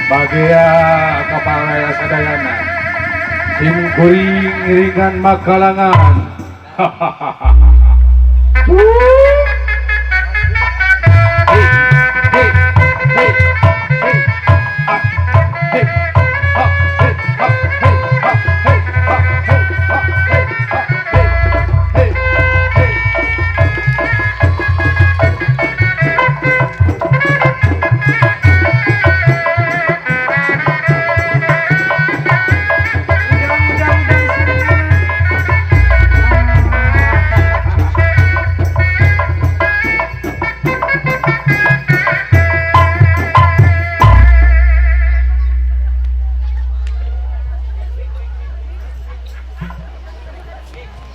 Bagia kaparaya sadayana. Sim kuring ngiringan makalangan. Hey, hey, hey, hey, ah, hey, ah, hey, ah, hey, ah, hey, ah, hey, ah, hey, ah, hey, hey, hey. Ujang-ujang sirena.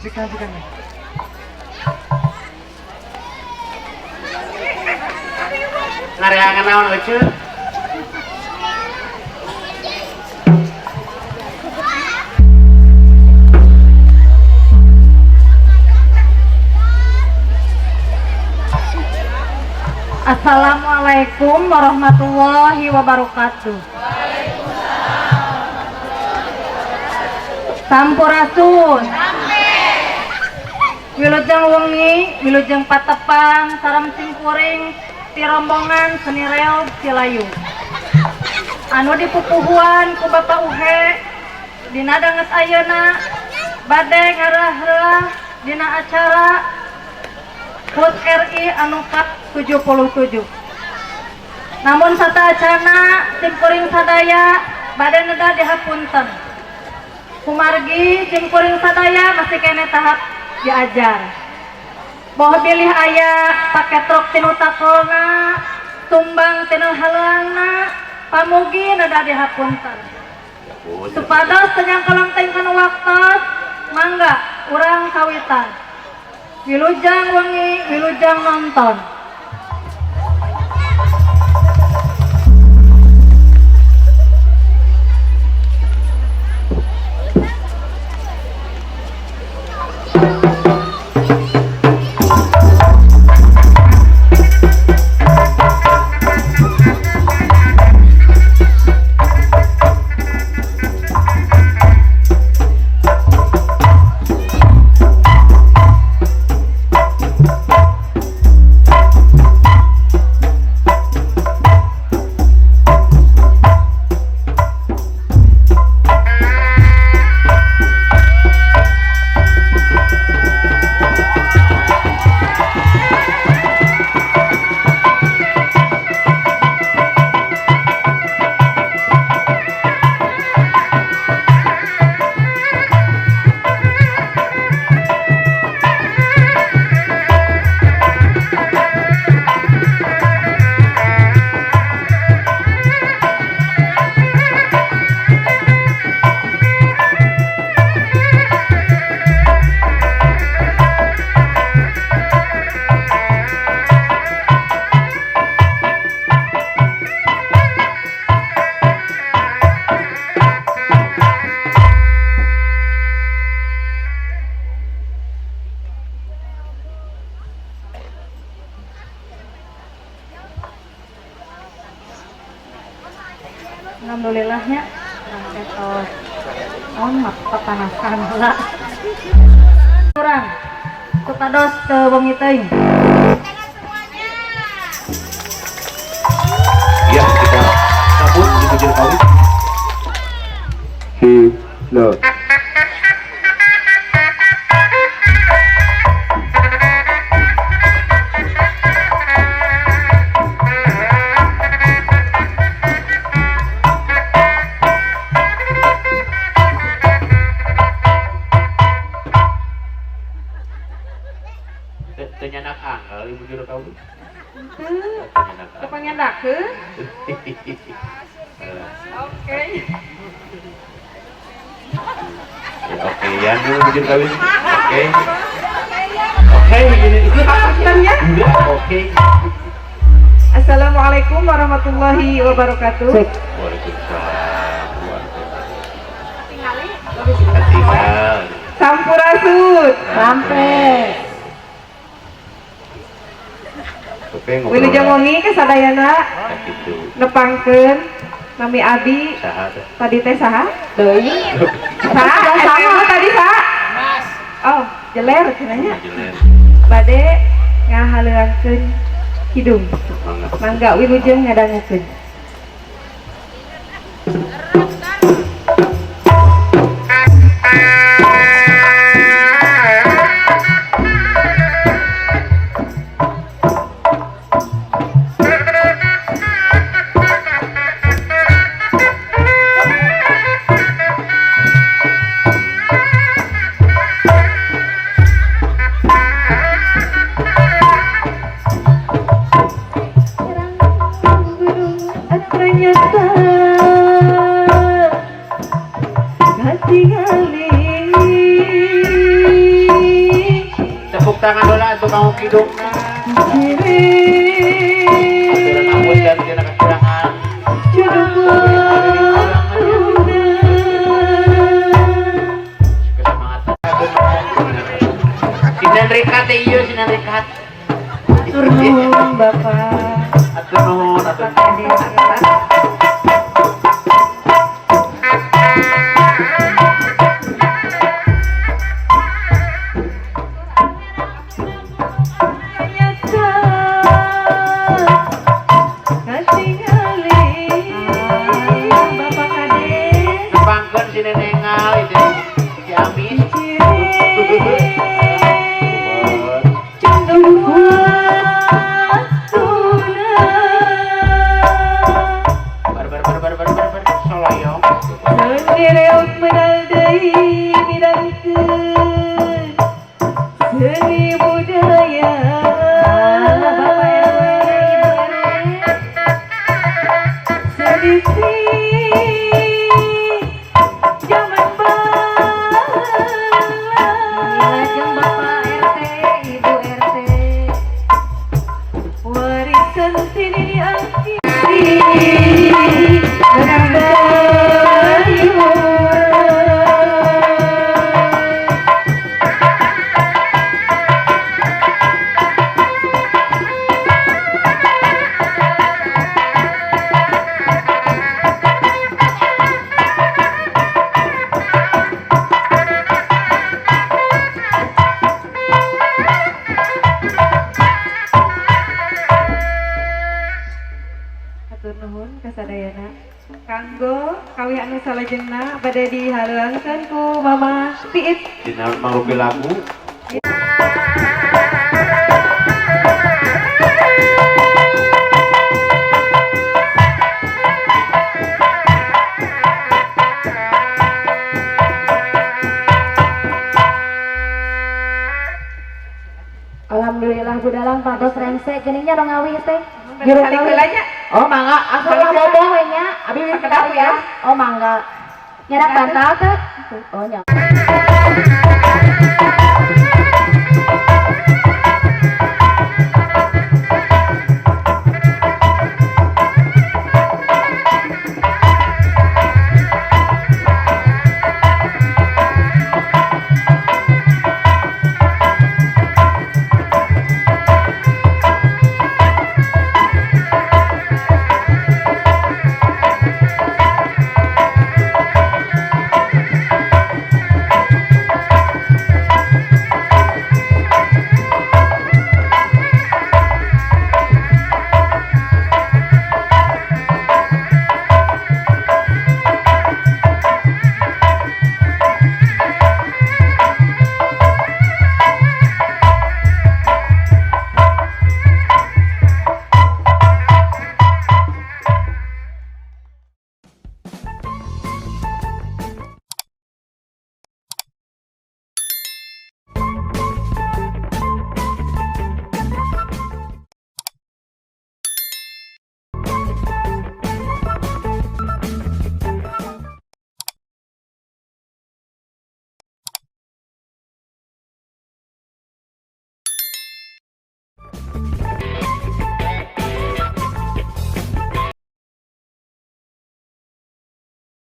Sikan, sikan. Ngareangan naon, Ece? Assalamualaikum warahmatullahi wabarakatuh. Sampurasun. Wilujeng wengi, wilujeng patepang sareng simkuring ti rombongan seni reog Cilayu. Anu dipupuhuan ku Bapak Uhe dina danget ayeuna bade ngarah-reuah dina acara HUT RI anu ka-77. Namun sateuacana simkuring sadaya bade neda dihapunten. Kumargi simkuring sadaya masih keneh tahap diajar. Boh bilih aya paketrok tinu takolna, tumbang tinu halangna, pamugi neda dihapunten. Supados teu nyangkalong teuing kana waktos, mangga urang kawitan. Wilujeng wengi, wilujeng nonton. Alhamdulillahnya urang teh tos naon mah papanasan heula. Urang supados teu wengi teuing. Ya, kita sambut Ibu Juru Kawin. Sila. Teu nyandak angel Ibu Juru Kawin. Henteu, Teu nyandak angel. Kepanyandakeun. Oke. Ya, oke ya, Ibu Juru Kawin. Oke. Oke, begini. Ya. Enggak, oke. Assalamualaikum warahmatullahi wabarakatuh. Waalaikumsalam warahmatullahi. Tinggal. Sampurasun. Sampai. Oke, ngobrol. Wilujeng wengi ke sadayana Gitu. Nepangkeun nami abi. Saha teh? Tadi teh saha? Deui. Saha? Saha tadi saha? Oh, jeler cenah. Jeler. Bade ngahaleuangkeun hidung. Mangga. Mangga wilujeng ngadangukeun. Ternyata katingali. Tepuk tangan heula atuh kanggo kidungna. Aturan ampun dan tina kekurangan. Sinan rekat teh ieu sinan rekat. Atur nuhun Bapak. Atur nuhun, atur Bapak Kades. Ternyata katingali. Bapak Kades. Nepangkeun si nenengal itu si Amis. Bar bar bar bar bar bar bar soloyong. Seni budaya Bapak RW, Ibu RW. Seni zaman baheula. Wilujeng Bapak RT, Ibu RT. Warisan sini angki. Hatur nuhun kasadayana. Kanggo kawih anu salajengna bade dihaleuangkeun ku Mama Tiit. Dina mangrupi lagu. Alhamdulillah budalang pados rengse geningnya nu ngawih teh. Juru heula nya. Oh mangga, asup lah boboh we nya. Abi wis Sakedap ya. Oh mangga. Nyerak bantal teh? Oh nya.